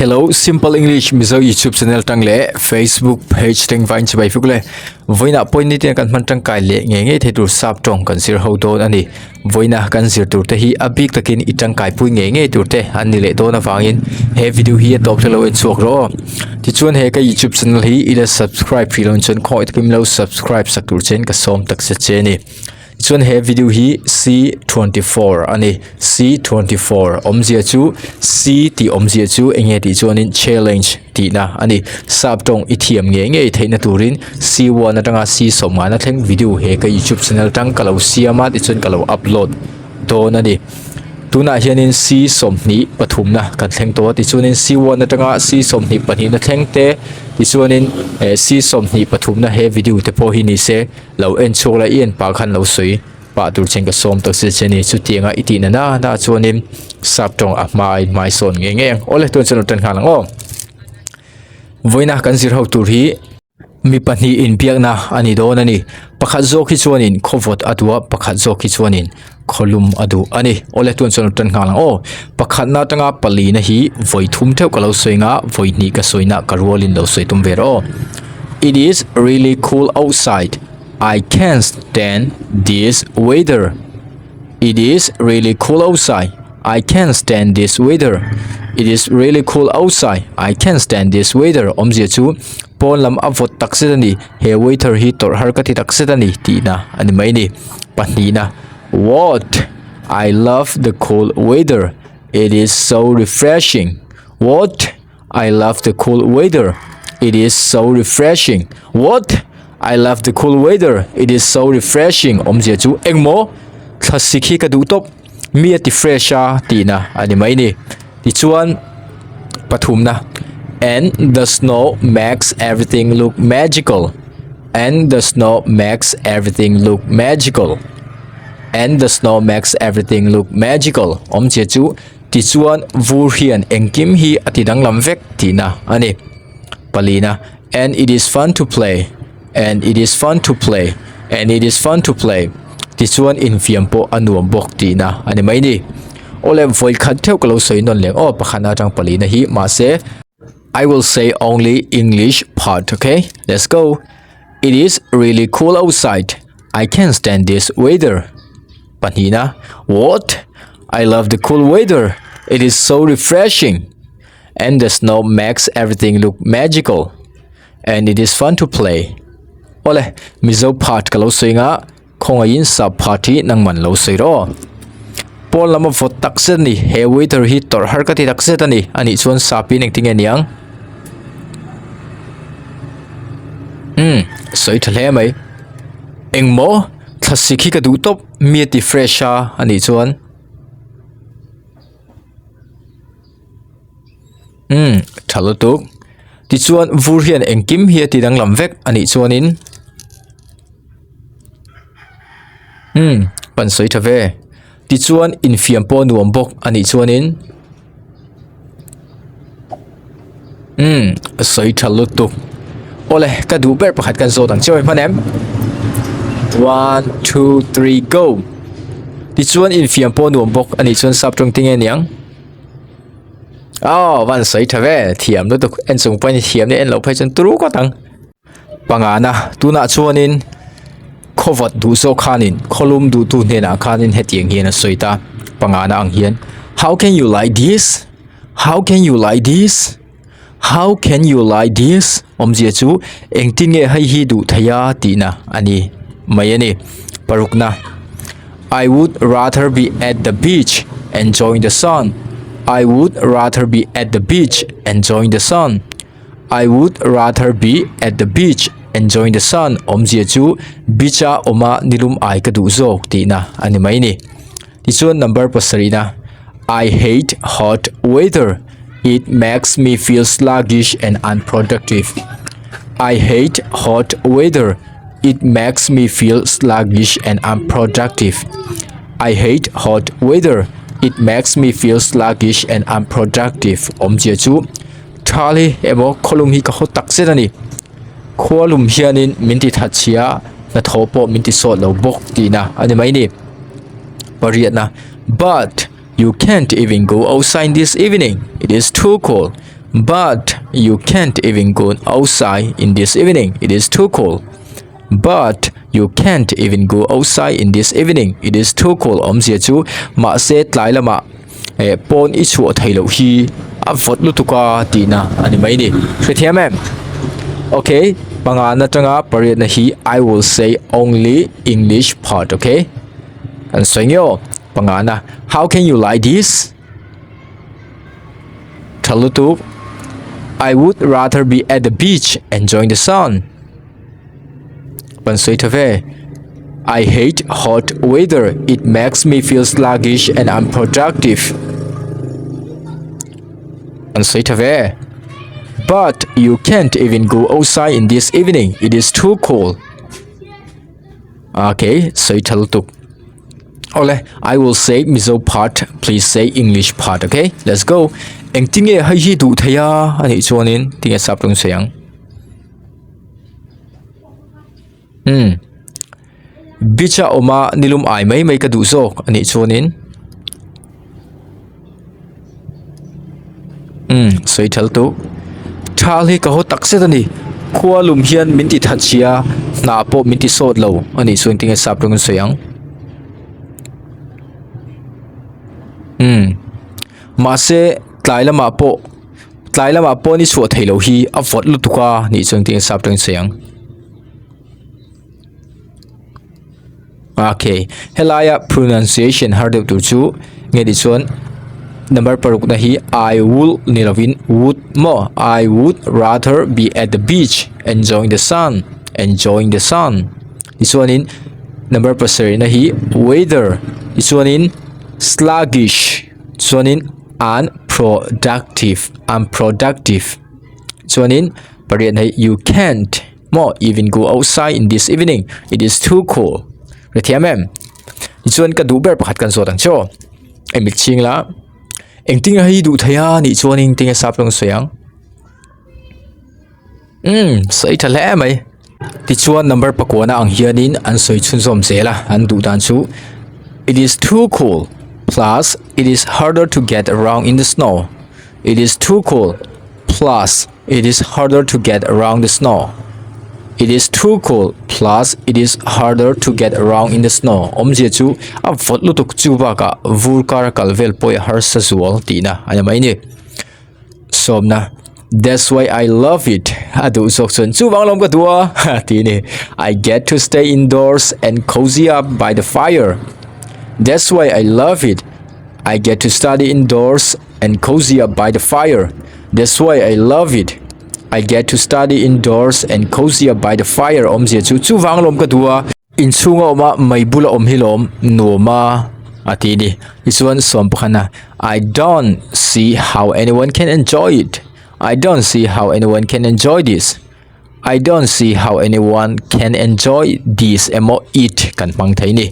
Hello Simple English Mizo YouTube channel tang leh Facebook page teng vain chibai fuk le voina point ni ten kan hman tangkai leh nge nge thei tur sap tawng kan zir ho dawn ani voina kan zir tur te hi a bik takin i tangkai pui nge nge tur te an ni leh dawn avangin he video hi a tawp thei lo en chhuak rawh aw tichuan he ka YouTube channel hi ila subscribe hrih loh chuan khawngaih takin lo subscribe sak tur chen ka sawm tak zet che ani. Chuan he video hi C24 a ni C24 awmzia chu C tih awmzia chu eng nge tih chuanin challenge tihna a ni sap tawng i thiam ngei ngei theihna turin C1 atanga C sawmngana thleng video he ka youtube channel atang ka lo siam a tichuan ka lo upload dawn a ni tunah hianin C sawmhnih pathumna kan thleng tawh a tichuanin C1 atanga C sawmhnih pahnihna thleng te tichuanin eh C sawmhnih pathumna he video te pawh hi ni se. Lo en chhuak la i en pah khan lo sawi pah tur chen ka sawm tak zet che ni chutianga i tihna na na chuanin sap tawng a hma a inhmai sawn ngei ngei ang awle tun chuan lo tan nghal ang aw vawiina kan zir ho tur hi mi pahnih inbiakna a ni dawn a ni pakhat zawk hi chuanin khawvawt a duh a pakhat zawk hi chuanin khawlum a duh a ni awle tun chuan lo tan nghal ang aw pakhatna atanga palina hi vawi thum theuh ka lo sawi anga vawi hnih ka sawi na ka rualin lo sawi tum ve rawh aw it is really cool outside I can't stand this weather it is really cool outside I can't stand this weather it is really cool outside I can't stand this weather awmzia chu pawn lam a vawt tak zet a ni he weather hi tawrh har ka ti tak zet a ni tihna a ni mai a ni. Pahnihna, What? I love the cold weather. It is so refreshing. What? I love the cold weather. It is so refreshing. What? I love the cold weather. It is so refreshing. Awmzia chu engmaw? Thlasik hi ka duh tawp. Mi a ti fresh a tihna a ni mai ni. Tichuan pathumna, And the snow makes everything look magical. And the snow makes everything look magical. And the snow makes everything look magical. Awmzia chu tichuan vur hian engkim hi a ti danglam vek tihna a ni. Palina, And it is fun to play. And it is fun to play. And it is fun to play. Tichuan infiam pawh a nuam bawk tihna a ni mai ni. Awle vawi khat theuh ka lo sawi nawn leng aw pakhatna atang palina hi mahse I will say only English part okay let's go It is really cool outside I can't stand this weather Pahnihna What? I love the cool weather It is so refreshing And the snow makes everything look magical And it is fun to play Awle Mizo part ka lo sawi nga Khawngaihin sap part hi nangman lo sawi rawh aw. Pawn lama vawt tak zet a ni. He waiter hi tawrh har ka ti tak zet a ni. Anih chuan sap in engtin nge niang? Umm, sawi tha hle mai. Engmaw? Thlasik hi ka duh tawp. Mi a ti fresh a anih chuan. Umm, tha lutuk. Tichuan vur hian engkim hi a ti danglam vek anih chuanin. Umm pan sawi tha ve tichuan infiam pawh nuam bawk a nih chuanin umm a sawi tha lutuk awle ka duh ber pakhat kan zawt ang chiau hman em one two three go tichuan infiam pawh nuam bawk a nih chuan sap tawng tinge niang aw van sawi tha ve thiam lutuk en chung pawhin thiam nia en loh phei chuan turu ngawt ang. Pangana, tunah chuanin khawvat duh zawk khanin khawlum duhtu hnenah khanin hetiang hian a sawi ta, pangana ang hian, How can you like this? How can you like this? How can you like this? Awmzia chu engtin nge hei hi duh thei a tihna a ni mai a ni. Parukna, I would rather be at the beach enjoying the sun. I would rather be at the beach enjoying the sun. I would rather be at the beach enjoying the sun awmzia chu beach a awm a nilum ai ka duh zawk tihna a ni mai ni. Tichuan number pasarihna I hate hot weather it makes me feel sluggish and unproductive. I hate hot weather it makes me feel sluggish and unproductive. I hate hot weather it makes me feel sluggish and unproductive awmzia chu Thal hi emaw khawlum hi ka haw tak zet a ni khualum hianin min ti that chhia hnathawh pawh min ti sawt lo bawk tihna a ni mai ni pariatna but you can't even go outside this evening it is too cold. But you can't even go outside in this evening, it is too cold. But you can't even go outside in this evening, it is too cold awmzia chu mahse tlai lamah eh pawn i chhuah theih loh hi a vawt lutuk a tihna a ni mai ni. Hrethiam em? Okay, pangana atanga pariatna hi I will say only English part, okay? Kan sawi nge aw, pangana, how can you like this? Tha lutuk, I would rather be at the beach enjoying the sun. Pan sawi tha ve, I hate hot weather, it makes me feel sluggish and unproductive. Pan sawi tha ve, But you can't even go outside in this evening, it is too cold. Okay, sawi tha lutuk. Awle, I will say Mizo part, please say English part, okay? Let's go. Engtinge hei hi duh thei a anih chuanin tinge sap rawng sawi ang. Umm. Beach a awm a nilum ai mai mai ka duh zawk anih chuanin. Umm sawi thal tu. Thal hi ka haw tak zet a ni. Khua lum hian min ti that sia hna pawh min ti sawt lo anih chuan tinge sap rawng in sawi ang. Umm mahse tlai lamah pawh tlai lamah pawh ni chhuah theih loh hi a vawt lutuk a nih chuan tinge sap rawng in sawi ang. Okay, helaia pronunciation har deuh tur chu nge ni chuan number paruk na hi I will ni lovin would maw I would rather be at the beach enjoying the sun enjoying the sun tichuanin number pasarih na hi weather tichuanin sluggish chuanin unproductive unproductive chuanin pariat na hi you can't. Maw even go outside in this evening it is too cold hrethiam em tichuan ka duh ber pakhat kan zawt ang che aw hei mit chhing la engtin nge hei duh thei a nih chuanin tinge sap rawng sawi ang umm sawi tha hle mai tichuan number pakuana ang hianin an sawi chhunzawm zel a an duh dan chu it is too cold plus it is harder to get around in the snow it is too cold plus It is harder to get around the snow. It is too cold plus it is harder to get around in the snow. Awmzia chu a vawt lutuk chu bakah vur kar a kal vel pawh i harsa zual tihna a ni mai ni. Sawmna That's why I love it. A duh zawk chuan chuvang lawm ka duh a tih a ni. I get to stay indoors and cozy up by the fire. That's why I love it. I get to study indoors and cozy up by the fire. That's why I love it. I get to study indoors and cozy up by the fire awmzia chu chuvang lawm ka duh a. Inchhunga awma mei bula awm hi lawm nuam a a ti ni. Tichuan sawm pakhat a I don't see how anyone can enjoy it. I don't see how anyone can enjoy this. I don't see how anyone can enjoy this emaw it kan hmang thei ni.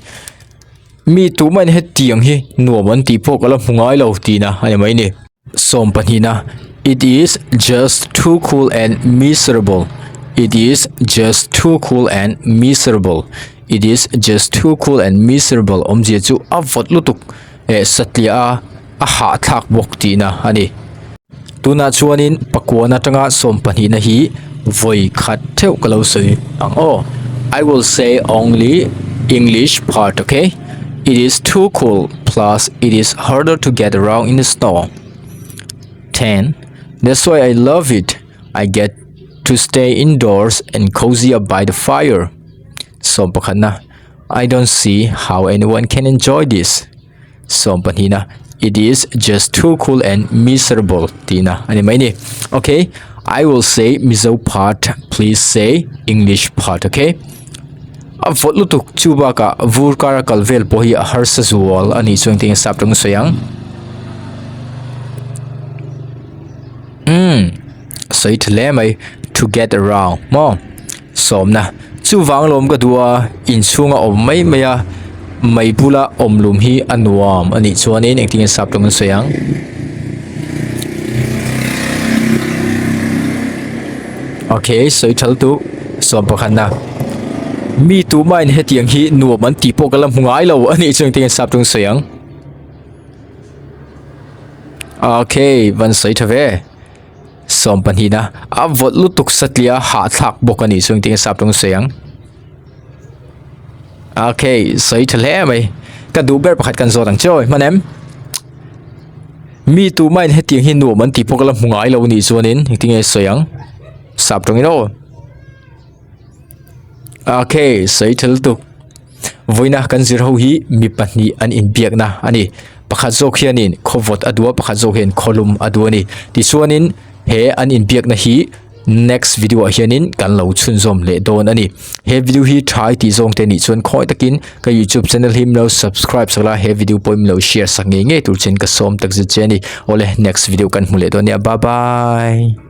Mi tumahin hetiang hi nuam an tih pawh ka la hmu ngai lo tihna a ni mai ni. Sawm pahnihna, It is just too cool and miserable. It is just too cool and miserable. It is just too cool and miserable awmzia chu a vawt lutuk eh satliah a, a hahthlak bawk tihna a ni. Tunah chuanin pakuan atanga sawm pahnihna hi vawi khat theuh ka lo sawi ang aw. I will say only English part okay. It is too cool plus it is harder to get around in the snow. 10. That's why I love it. I get to stay indoors and cozy up by the fire. Sawm pakhatna I don't see how anyone can enjoy this. Sawm pahnihna, It is just too cool and miserable tihna a ni mai ni. Okay, I will say Mizo part, please say English part, okay? A vawt lutuk chu bakah vur kara kal vel pawh hi a harsa zual a nih chuan engtin nge sap tawng sawi ang? Umm, sawi tha hle mai, to get around maw? Sawmna, Chuvang lawm ka duh a, inchhunga awm mai mai a, mei bula awm lum hi a nuam a nih chuanin engtin nge sap tawng an sawi ang? Okay, sawi thal tu sawm pakhatna. Mi tumahin hetiang hi nuam an tih pawh ka la hmu ngai lo a nih chu engtin nge sap tawng an sawi ang? Okay, van sawi tha ve. Sawmpahnihna, a vawt lutuk satliah a hahthlak bawk a nih chu engtin nge sap tawng sawi ang. Okay, sawi tha hle mai. Ka duh ber pakhat kan zawt ang che aw, hman em? Mi tumahin hetiang hi nuam an tih pawh ka la hmu ngai lo a nih chuanin engtin nge sawi ang? Sap tawngin aw. Okay, sawi tha lutuk. Vawiina kan zir ho hi mi pahnih an inbiakna a ni. Pakhat zawk hianin khawvawt a duh a, pakhat zawk hian khawlum a duh a ni. Tichuanin he an inbiakna hi next video ah hianin kan lo chhunzawm leh dawn a ni. He video hi tha i tih zawng te nih chuan khawi takin ka youtube channel hi min lo subscribe sak la, he video pawh min lo share sak ngei ngei tur chuan ka sawm takzet che a ni. Awle next video kan hmu leh dawn nia, bye bye.